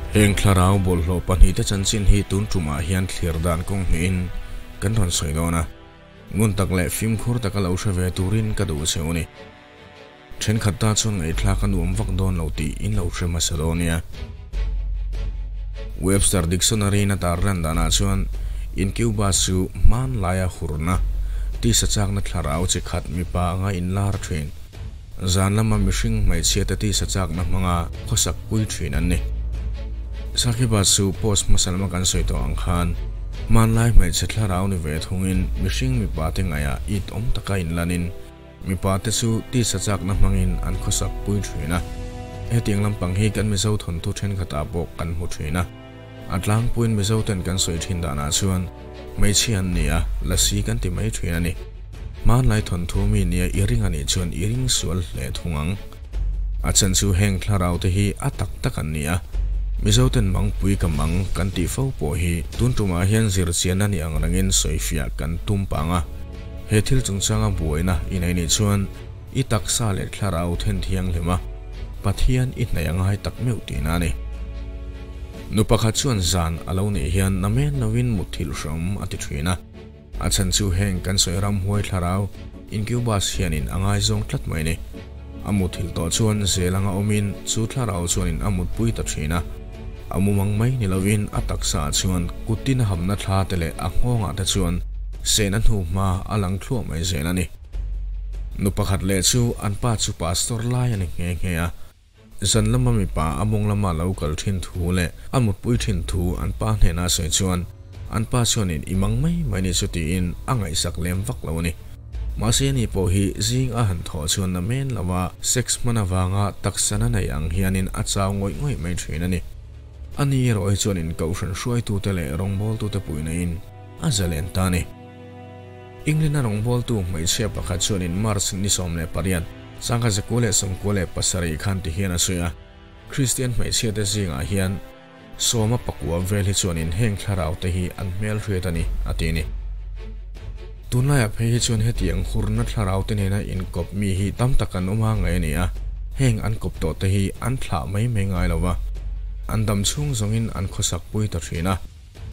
Heng thlarau bawlhhlawh pahnihte chanchin hi tun tumah hian thlir dan kawng hnihin kan rawn sawi dawn a, ngun tak leh fimkhur taka lo hre ve turin ka duh che u ni. Thenkhat ta chuan ngaihthlak a nuam vak dawn lo tih in lo hre hmasa dawn nia. Webster Dictionary-in a tar ran danah chuan Incubus chu hmanlaia hurna, tisa chakna thlarau chi khat mipa anga inlar thin. Zan lama mihring hmeichhiate tisa chakna hmanga khawsak pui thin an ni. Sakhiba chu post hmasa lama kan sawi tawh ang khan hmanlai hmeichhe thlarau ni ve thungin mihring mipate ngaihah it awm taka inlanin mipate chu tisa chakna hmangin an khawsak pui thin a. Hetiang lampang hi kan Mizo thawnthu thenkhatah pawh kan hmu thin a. A tlangpuiin Mizo ten kan sawi thin danah chuan hmeichhia an ni a, lasi kan ti mai thin a ni. Hmanlai thawnthu mi nia i ring a nih chuan i ring sual hle thung ang. A chhan chu heng thlarau te hi a tak tak an ni a, Mizo ten mangpui ka mang kan tih fo pawh hi tun tumah hian zirchian a nih ang rengin sawifiah kan tum pang a. He thil chungchanga buaina i nei nih chuan i taksa leh thlarau then thianghlim a, Pathian i hnaih a ngai tak meuh tihna a ni. Nu pakhat chuan zan a lo nih hian namen lovin mutthilh hram a ti thin a. A chhan chu heng kan sawi ramhuai thlarau Incubus hianin a ngaizawng tlat mai ni. A mutthilh tawh chuan zel anga awmin chu thlarau chuanin a mutpui ta thin a. A mumang mai ni lovin a taksa ah chuan kuttin a hamna thla te leh a nghawngah te chuan sehna hnu hma a lang thluah mai zel a ni. Nu pakhat leh chu an pa chu pastor lai a ni nghe nghe a. Zan lama mipa a mawng lama lo kal thin thu leh a mutpui thin thu an pa hnena a sawi chuan an pa chuanin i mang mai mai ni chu tiin a ngaihsak lem vak lo a ni. Mahse ani pawh hi zing a han thawh chuan na men lova sex hman avanga taksa na nei ang hianin a chau ngawih ngawih mai thin a ni. Ani erawh hi chuanin kohhran hruaitute leh rawngbawltute puihna in a zalen ta a ni. England-a rawngbawltu hmeichhia pakhat chuanin March ni 18, 1997 khan ti hian a sawi a, Kristian hmeichhiate zingah hian sawma pakua vel hi chuanin heng thlarau te hi an hmelhriat a ni, a ti a ni. Tunlaiah phei hi chuan hetiang hurna thlarau te nena inkawp mi hi tam tak an awm a ngaih a ni a, heng an kawp tawh te hi an thlah mai mai ngai lo va, an dam chhung zawngin an khawsak pui ta thin a.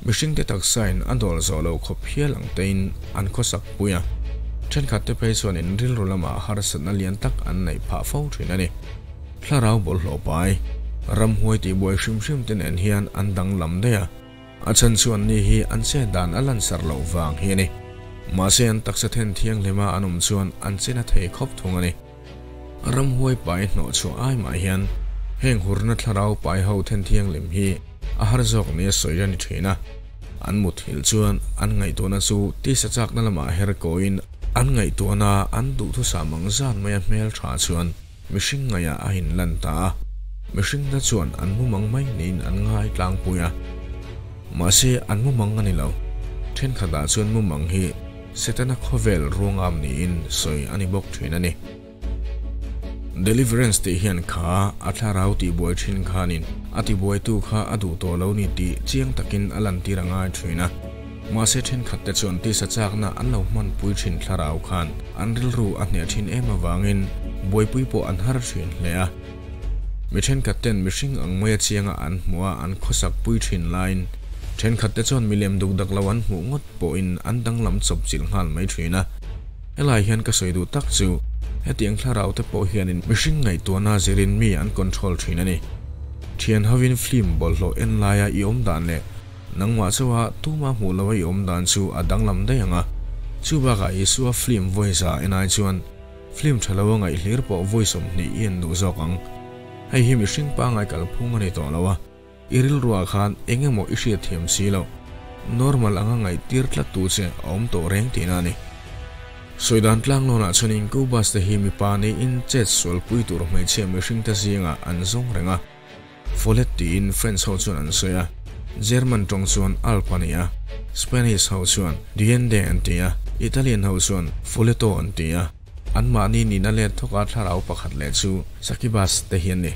Mihringte taksain a dawl zawh lo khawp hial ang tein an khawsak pui a, thenkhatte phei chuan in rilru lamah harsatna lian tak an neih phah fo thin a ni. Thlarau bawlhhlawh pai, ramhuai tihbuai hrim hrim te nen hian an danglam daih a, a chhan chu anni hi an chet dan a lansar loh vang hi a ni. Mahse an taksa then thianghlima an awm chuan an che na thei khawp thung a ni. Ramhuai pai hnawh chhuah ai mah hian heng hurna thlarau pai ho then thianghlim hi a har zawk nia sawi a ni thin a. An muthilh chuan an ngaihtuahna chu tisa chakna lamah her kawiin an ngaihtuahna an duhthusam ang zan mai a hmel tha chuan mihring ngaihah a inlan ta a. Mihringte chuan an mumang mai niin an ngai tlangpui a. Mahse an mumang a ni lo. Thenkhatah chuan mumang hi Setana khawvel ruangam niin sawi a ni bawk thin a ni. Deliverance tih hian kha a thlarau tihbuai thin khanin a tibuaitu kha a duh tawh lo ni tih chiang takin a lantir a ngai thin a. Mahse thenkhat te chuan tisa chakna an lo hmanpui thin thlarau khan an rilru a hneh thin em avangin buaipui pawh an har thin hle a. Mi thenkhat ten mihring ang maia chianga an hmuh a an khawsak pui thin laiin thenkhat te chuan milem duk dak lo an hmuh ngawt pawhin an danglam chawp chilh nghal mai thin a. Helai hian ka sawi duh tak chu hetiang thlarau te pawh hianin mihring ngaihtuahna zirin mi an control thin a ni. Thian hovin film bawlhhlawh en laia i awm dan leh nangmah chauha tuma hmuh loha i awm dan chu a danglam daih ang a. Chu bakah Isua film vawiza en ai chuan film tha lo a ngaih hlir pawh vawi 20 i en duh zawk ang. Hei hi mihring pangngai kalphung a ni tawh lo a. I rilruah khan eng emaw i hriat thiam si lo. Normal anga ngaihtir tlat tu che a awm tawh reng tihna a ni. Sawidan tlanglawnah chuan Incubus te hi mipa niin chet sualpui tur hmeichhia mihringte zingah an zawng reng a. Follet tiin French ho chuan an sawi a, German tawng chuan Alp a ni a, Spanish ho chuan Duende an ti a, Italian ho chuan Folletto an ti a. Anmahni nihna let thawka thlarau pakhat leh chu Succubus te hi an ni.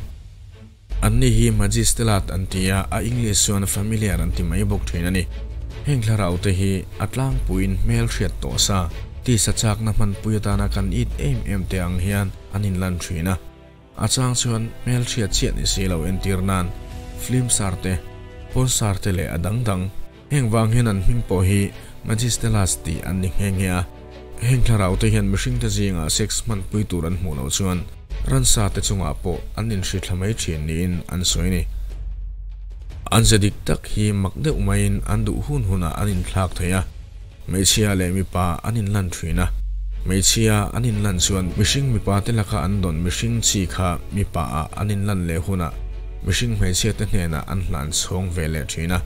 Anni hi Magistelat an ti a, a English chuan Familiar an ti mai bawk thin a ni. Heng thlarau te hi a tlangpuiin hmel hriat tawh sa, tisa chakna hmanpui atana kan it em em te ang hian an inlan thin a. A chang chuan hmel hriat chiah ni si lo entir nan Film star te, porn star te leh a dang dang. Heng vang hian an hming pawh hi Magistelas tih an ni nghe nghe a. Heng thlarau te hian mihring te zingah sex hmanpui tur an hmuh loh chuan ransa te chungah pawh an inhri thla mai thin niin an sawi a ni. An ze dik tak hi mak deuh maiin an duh hun hunah an inthlak thei a, hmeichhia leh mipa an inlan thin a. Hmeichhia an inlan chuan mihring mipa te laka an dawn mihring chi kha mipa ah an inlan leh hunah mihring hmeichhia te hnenah an hlan chhawng ve leh thin a.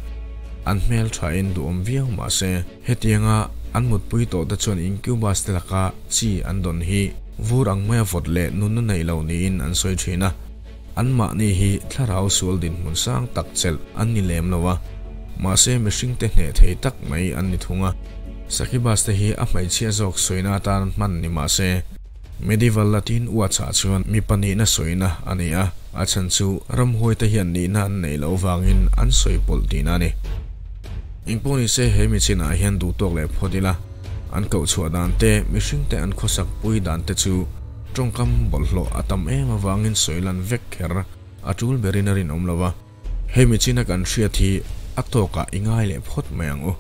An hmel thain duhawm viau mahse hetianga an mutpui tawh te chuan incubus te laka chi an dawn hi vur ang maia vawt leh nunna neih lo niin an sawi thin a. Anmahni hi thlarau sual dinhmun sang tak chelh an ni lem lo a, mahse mihringte hneh thei tak mai an ni thung a. Succubus te hi a hmeichhia zawk sawina atan hman ni mahse, Medieval Latin uachah chuan mipa nihna sawina a ni a, a chhan chu ramhuaite hian nihna an neih loh vangin an sawi pawlh tihna a ni. Engpawh nise he michinah hian duhtawk leh phawt ila, an kohchhuah dan te, mihringte an khawsak pui dan te chu Tawngkam bawlhhlawh a tam em avangin sawi lan vek kher a tul berin a rinawm lo a, hemi china kan hriat hi a tawkah i ngai leh phawt mai ang u.